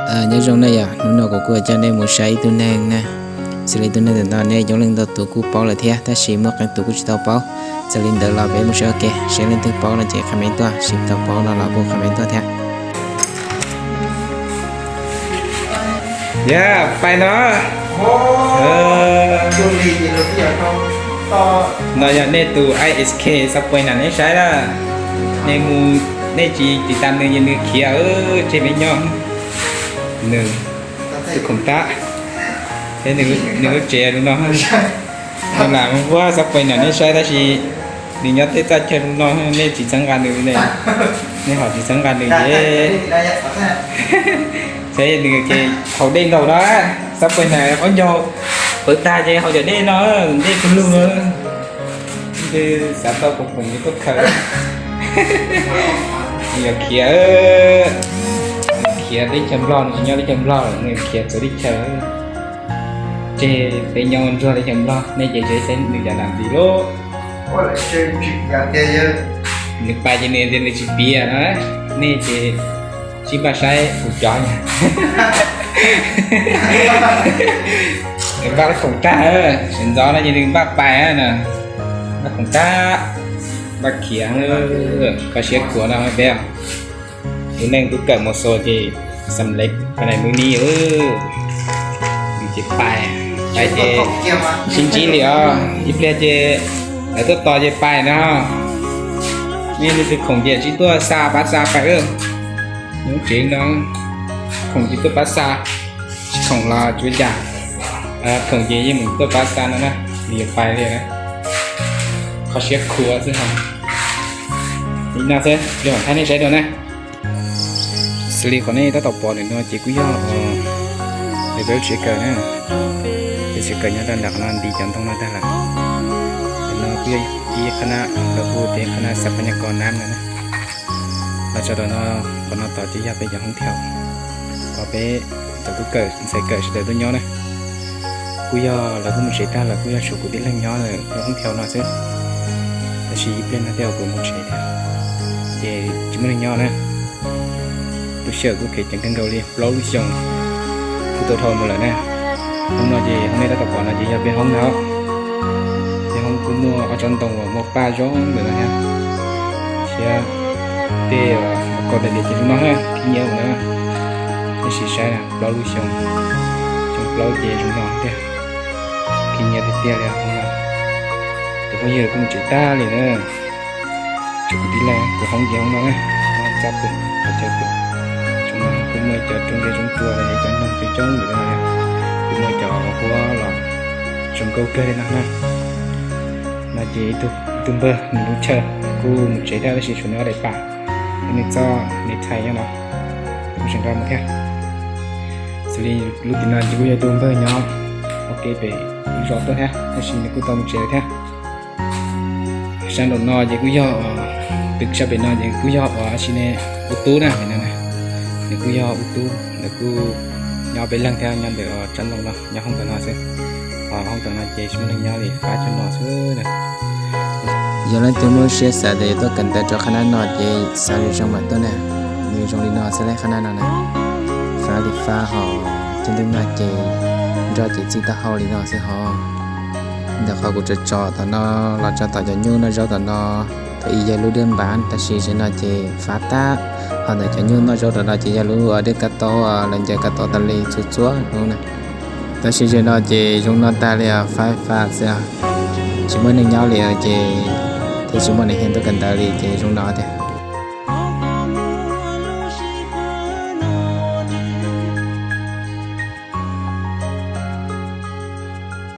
Nyob zoo na yom, hnub no kuv kuj coj nej mus saib ib tug neeg na. Xws li tus neeg ntawm no nej coob leej ntau tus kuj paub lawm thiab, tab sis muaj qee tus kuj tsis tau paub. Txawm li ntawd los peb mus saib ua ke, seb leej twg paub no ces comment tuaj, tsis tau paub no los kuj comment tuaj thiab. Yog pais no. No yog nej tus I S K xab pais na, nej saib na. Nej mus, nej tsis tiv tas nws ces nws khiav tseg peb nyob. Nws tus khoom tab, nws lub tsev zoo no. Nws lam mus ua xab pais na nej saib, tab sis nws nyob tej txoj chaw zoo no, nej tsis txhawb nqa nws ne. Nej ho tsis txhawb nqa nws ces, saib nws ces haus dej nkaus no. Xab pais na ob ncaug pawv tag ces haus cov dej no, dej kawg lug no. Twb xav tau khoom khoom tuaj khaws. Nws yog khiav, khiav teb chaws Nplog, nws tsis nyob teb chaws Nplog lawm, nws khiav txawv teb chaws. Tseg peb nyob ntsuag teb chaws Nplog, nej ces tsev xeeb nws yam lam ntxiv lub. Nws pais ces nws tias nws tsis piav no, nej ces sib npaj saib kuv cov. Npaj khoom tag, sawv ntxov no ces nws npaj pais na. Npaj khoom tag, npaj khiav, kho siab khuav no peb. Tus neeg tub kawm Mos Xos ces xam lev pais nais mus ni, nws ces pais, pais ces sib ntsib li os, ib pliag ces lawv tuaj tos ces pais no. Nej leej twg khoom ces tsis tuaj xa pab xa pais, nyob tsev no, khoom ces tuaj pab xa, tsis khoom los tsuav cas, khoom ces yeej mus tuaj pab xa no na, nws yuav pais li na. Kho siab khuav xwb os. Li no xwb, li mam thaij nej saib dua na. Xws li qhov nej tab tom pom ntawm no ces kuj yog lawv peb lub tsev kawm na. Peb tsev kawm nyob rau nram qhov no nti cov ntoo no tag lawm. Ntawm no kuj yog ib qhab nab, lawv hu tias qhab nab xab pab nyab kos nab no na. Los txog rau no, qhov no tod ces yog peb cov hoob thiaus uas peb cov tub kawm ntxhais kawm sawv daws tuaj nyob na. Kuj yog lawv kuj mus tsev tag lawm, kuj yog tshuav kuv tib leeg nyob lawm rau hoob thiaus no xwb. Tab sis ib pliag no tej zaum kuv mus tsev thiab, ces tsis muaj neeg nyob na. Lub sij hawm kuj kev ceev kawg nkaus li, plaub lub xyoos kuj tau dhau mus lawm na. Hoob no ces hoob nej tab tom pom no ces yog peb hoob no. Peb hoob kuj muaj ob tsob ntoo uas muaj paj zoo ntawm no thiab, thiab tej uas kos tais diav ces zoo no na, khib nyiab mus na. Nej sim saib na, plaub lub xyoo, xyoo plaub ces zoo no tiag, khib nyiab tiag tiag li hoob no. Cov phooj ywg kuj mus tsev tag li na. Tshuav kuv tib leeg, kuv hoob ces hoob no na, txaj pwm qhov chaw pwm. Xyoo no kuj muaj cov rooj nqe rooj tsua los yog cov noog coob coob ntawm no, kuj muaj cov huab los zoo nkauj kawg li no na. No ces ib tug npawg nws lub chaw kuj mus tsev thiab, tab sis tshuav nws ob daim pam thiab nws txoj nick thaij nyob no, kuj tseem nrog mus thiab. Xws li lub tim no ces kuj yog tus npawg nyob ua ke pem lub zos tuaj thiab, tab sis nws kuj tau mus tsev lawm thiab. Sab nraum no ces kuj yog, twb sab pem no ces kuj yog uas ua si ne, ua tub na, nws kuj yog ua tub, nws kuj nyob peb leeg thiab, nyob ntawm tsab ntoo no, nyob hoob ntawm no xwb. Hoob ntawm no ces tsis muaj neeg nyob li, fab cov no xwb na. Yog leej twg muaj lub siab xav tias yuav tuaj kawm ntawv rau qhab nab no ces xav li zoo mam tuaj na. Nws zoo li no xwb, lub qhab nab no na, fab li fab hos, cov ntuj nag ces nroj ces txij taub hau li no xwb hos. Ntawm qhov kuv tso tso tom no los tso tom cov nyuj noj zaub tom no, thaum ub yog lub dej npab, tab sis zaum no ces fab tag. Hos ntawm cov nyuj noj zaub tom no ces yog lub dej kab taub, lawv ncaws kab taub tas li txhua txhua hnub na. Tab sis zaum no ces zoo no tag li, fab fab xwb, tsis muaj neeg nyob li ces thiaj tsis muaj neeg tuaj kawm ntawv li ces zoo no tiag.